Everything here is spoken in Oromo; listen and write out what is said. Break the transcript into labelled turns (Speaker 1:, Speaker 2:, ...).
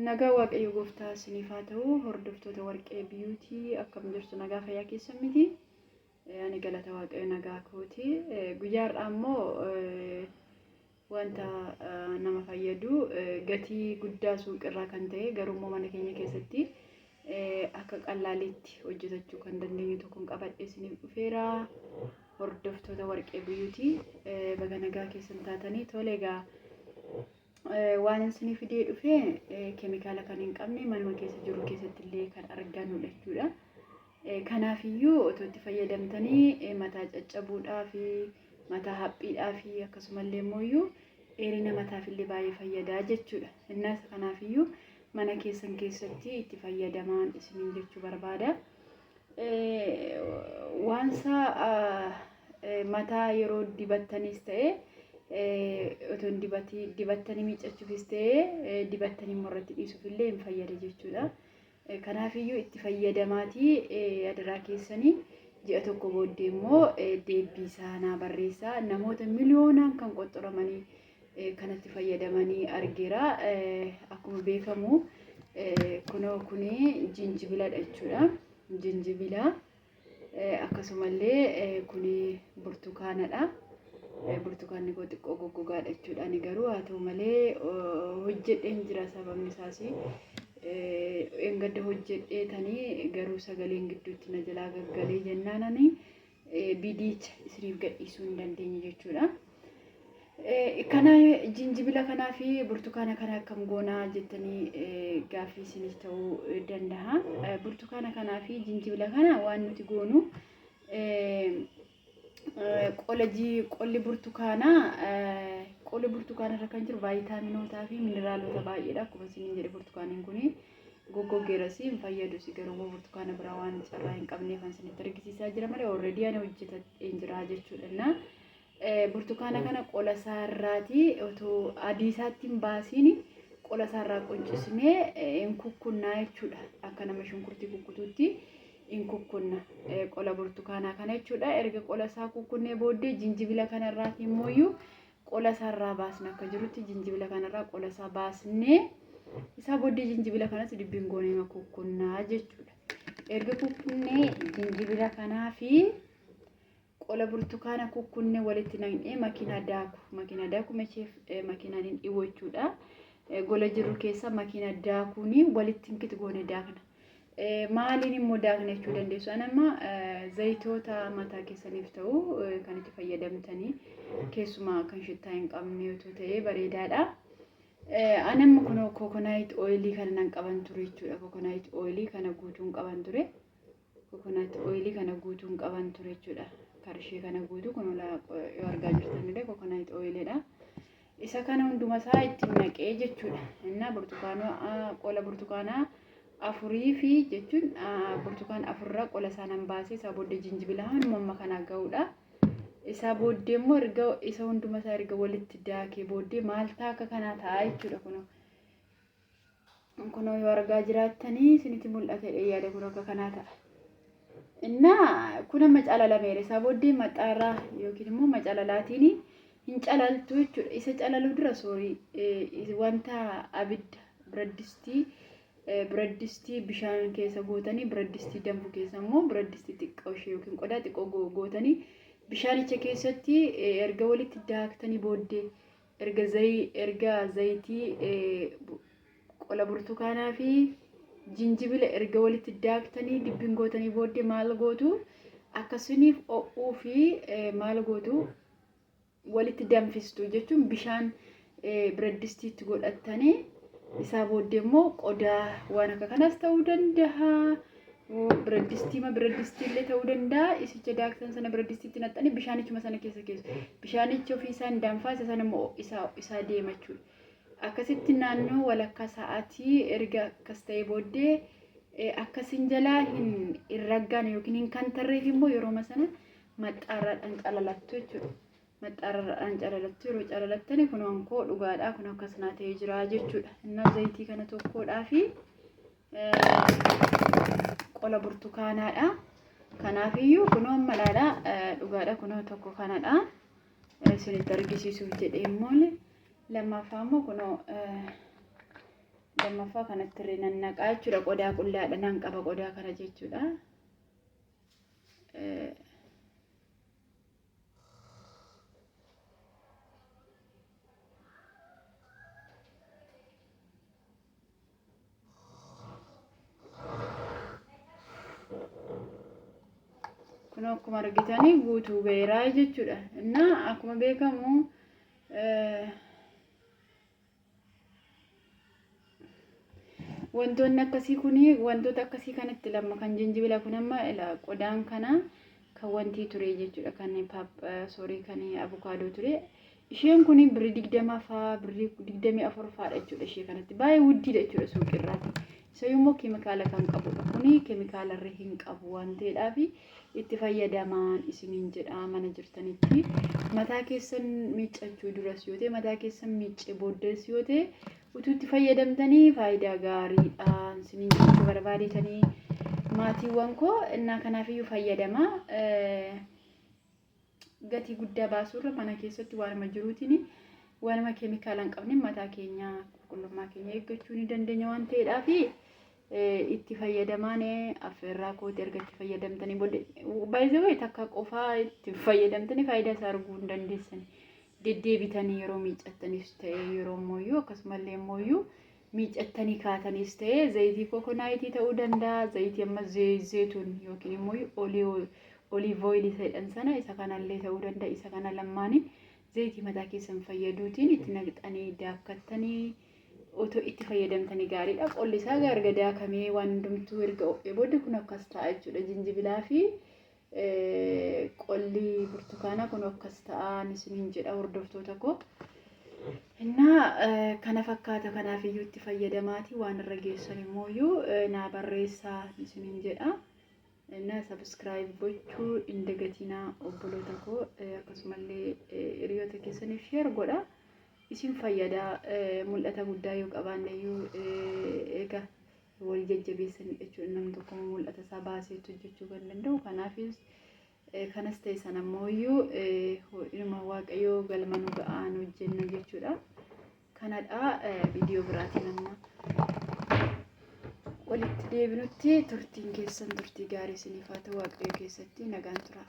Speaker 1: Nagaa Waaqayyo gooftaa isiniif haa ta'u. Hordoftoota Warqee Beauty, akkam jirtu? Nagaa fayyaa keessan miti? Ani galata Waaqayyo nagaa kooti. Guyyaa har'aa immoo wanta nama fayyadu, gatii guddaa suuqirraa kan ta'e, garuu immoo mana keenya keessatti akka qallaaliitti hojjetachuu kan dandeenyu tokkoon qabadhee isiniif dhufeera. Hordoftoota Warqee Beauty, baga nagaa keessan taatanii. Tole egaa, waan isinii fidee dhufe keemikaala kan hin qabne, manuma keessa jiru keessatti illee kan argannudha jechuudha. Kanaafiyyuu otoo itti fayyadamtanii mataa caccabuudhaa fi mataa haphiidhaa fi akkasumallee immoo dheerina mataaf illee baay'ee fayyadaa jechuudha. Innas kanaafiyyuu mana keessan keessatti itti fayyadamaan isiniin jechuu barbaada. Waansa mataa yeroo dibattanis ta'e, otoo hin dibattanii miiccachuufis ta'e, dibattanii immoo irratti dhiisuuf illee hin fayyada jechuudha. Kanaafiyyuu itti fayyadamaatii adaraa keessanii ji'a tokko booddee immoo deebbii isaa naa barreessaa. Namoota miliyoonaan kan qoxxoramanii kanatti fayyadamanii argeera. Akkuma beekamu kunoo kuni jinjibiladha jechuudha. Jinjibila, akkasumallee kuni burtukaanadha. Burtukaanni koo xiqqoo goggogaadha jechuudha. Ani garuu haa ta'u malee hojjedheen jira, sababni isaas engadda hojjedhee tanii garuu sagaleen gidduutti na jalaa gaggalee jennaan ani viidiyicha isiniif gadhiisuu hin dandeenye jechuudha. Kana jinjibila kanaa fi burtukaana kana akkam goonaa jettanii gaaffii isiniif ta'uu danda'a. Burtukaana kanaa fi jinjibila kana waan nuti goonu, qola qolli burtukaanaa, qolli burtukaana irra kan jiru vaayitaaminootaa fi mineraalota baay'eedha. Akkuma isiniin jedhe, burtukaaniin kuni goggogeeras hin fayyadus, garuu burtukaana biraa waan carraa hin qabneef isinitti argisiisaa jira malee already ani hojjetadheen jira jechuudha. Burtukaana kana qola isaarraati otoo adii isaatti hin baasiin qola isaarraa quncisnee hin kukkunnaa jechuudha. Akka nama shunkurtii kukkutuutti hin kukkunna qola burtukaanaa kana jechuudha. Erga qola isaa kukkunnee booddee jinjibila kanarraati immoo qola isaarraa baasna. Akka jirutti jinjibila kanarraa qola isaa baasnee, isaa booddee jinjibila kanas dibbiin goonee kukkunnaa jechuudha. Erga kukkunnee jinjibila kanaa fi qola burtukaana kukkunnee walitti naqnee makiinaa daaku, makiinaa daaku mecheef makiinaan hin dhibu jechuudha. Gola jirru keessa makiina daakuun walitti hinkiti goone daakna. Maaliin immoo daakna jechuu dandeessu. Ani amma zayitoota mataa keessaniif ta'u kan itti fayyadamtanii, keessumaa kan shittaa hin qabne otoo ta'ee bareedaadha. Ani amma kun coconut oilii kana nan qaban ture jechuudha. Coconut oilii kana guutuun qaban ture. Coconut oilii kana guutuun qaban ture jechuudha. Karishee kana guutuu kun yoo argaa jirtanillee coconut oiliidha. Isa kana hunduma isaa ittiin naqee jechuudha. Innaa burtukaana, qola burtukaanaa afurii fi jechuun burtukaan afurraa qola isaa nan baasee, isaa booddee jinjibila hanuma amma kanaa ga'uudha. Isaa booddee immoo erga isa hunduma isaa erga walitti daakee booddee maal ta'a? Akka kanaa ta'a jechuudha kunoo. Kunoo yoo argaa jiraattanii isinitti mul'ata yaada, kun akka kanaa ta'a. Innaa kun amma calalameera. Isaa booddee maxaaraa yookiin immoo macalalaatiin hin calaltu jechuudha. Isa calaluu dura, sorry, wanta abidda biradistii bishaan keessa gootanii, biradistii danfu keessa immoo biradistii xiqqoo ishee yookiin qodaa xiqqoo gootanii, bishaanicha keessatti erga walitti daaktanii booddee, erga zayitii qola burtukaanaa fi jinjibila erga walitti daaktanii dibbiin gootanii booddee maal gootu? Akkasiniif ho'uu fi maal gootu? Walitti danfistu jechuun bishaan biraddistiitti godhattanii, isaa booddee immoo qodaa waan akka kanaas ta'uu danda'a. Biraddistiima biradistii illee ta'uu danda'a. Isicha daaktan sana biraddistiitti naqxanii bishaanichuma sana keessa keessu. Bishaanichi ofii isaan danfaa, isa sana immoo isaa deema jechuudha. Akkasitti naannoo walakkaa sa'aatii erga akkas ta'ee booddee, akkasin jalaa hin raggaane yookiin hin kantarreef immoo yerooma sana maxxaarraadhaan calalattu jechuudha. Maxxaarraadhaan calalattu. Yeroo calalattani kun koo dhugaadha, kun akkas naa ta'ee jira jechuudha. Innaa zayitii kana tokkodhaa fi qola burtukaanaadha. Kanaafiyyuu kunoo amma ilaalaa, dhugaadha, kunoo tokko kanadha. Isinitti argisiisuuf jedhee immoo lammaffaa immoo kunoo Lammaffaa kanatti illee nan naqaa jechuudha. Qodaa qullaadha nan qaba qodaa kana jechuudha. Kun akkuma argitanii guutuu ga'eeraa jechuudha. Innaa akkuma beekamu wantoonni akkasii kun wantoota akkasii kanatti lamma kan jinjibila kun amma qodaan kana kan wantii ture jechuudha kan soorii kan abukaadoo ture. Isheen kun birrii 20 faa birrii 24 faadha jechuudha ishee kanatti baay'ee wuddiidha jechuudha suuqirraati. Isayyuu immoo keemikaala kan qabudha kuni keemikaala irra hin qabu waan ta'eedhaaf itti fayyadamaan isiniin jedha mana jirtanitti mataa keessan miiccachuu duras yoo ta'e mataa keessan miiccee booddees yoo ta'e utuu itti fayyadamtanii faayidaa gaariidha isiniin jechuu barbaadetanii maatiiwwan koo innaa kanaafiyyuu fayyadama. Gatii guddaa baasuurra mana keessatti waanuma jiruutiin waanuma keemikaala hin qabne mataa keenya qulqullummaa keenya eeggachuu ni dandeenya waan ta'eedhaaf itti fayyadamaan affeerraa kooti. Erga itti fayyadamtanii booddee baay'ee takka qofaa itti fayyadamtanii faayidaa isaa arguu hin dandeessan. Deddeebitanii yeroo miiccattanis ta'e yeroo mooyyuu akkasumallee mooyyuu miiccattanii kaatanis ta'e zayitii kokonaayitii ta'uu danda'a, zayitii amma zeetuun yookiin immoo olive oil jedhan sana isa kanallee ta'uu danda'a. Isa kana lamaaniin zayitii mataa keessan fayyaduutiin itti naqxanii daakkattanii otoo itti fayyadamtanii gaariidha. Qolli isaa erga daakamee waan hundumtuu erga ho'ee booda kun akkas ta'a jechuudha. Jinjibilaa fi qolli burtukaanaa kun akkas ta'a isiniin jedha hordoftoota koo. Innaa kana fakkaata, kanaaf iyyuu itti fayyadamaati waan irra geessan immoo naa barreessaa isiniin jedha. Innaa subscribe gochuu hin dagatinaa obboloota koo, akkasumallee hiriyoota keessaniif share godha. Isin fayyada, mul'ata guddaa yoo qabaanne iyyuu egaa wal jajjabeessanii jechuudha namni tokko mul'ata isaa baaseetu hojjechuu kan danda'u. Kanaafis kanas ta'e sana immoo inuma Waaqayyoo galma nu ga'aan hojjenna jechuudha. Kanadha, viidiyoo biraatiin amma walitti deebinutti turtiin keessan turtii gaarii isiniif haa ta'u. Waaqayyo keessatti nagaan tura.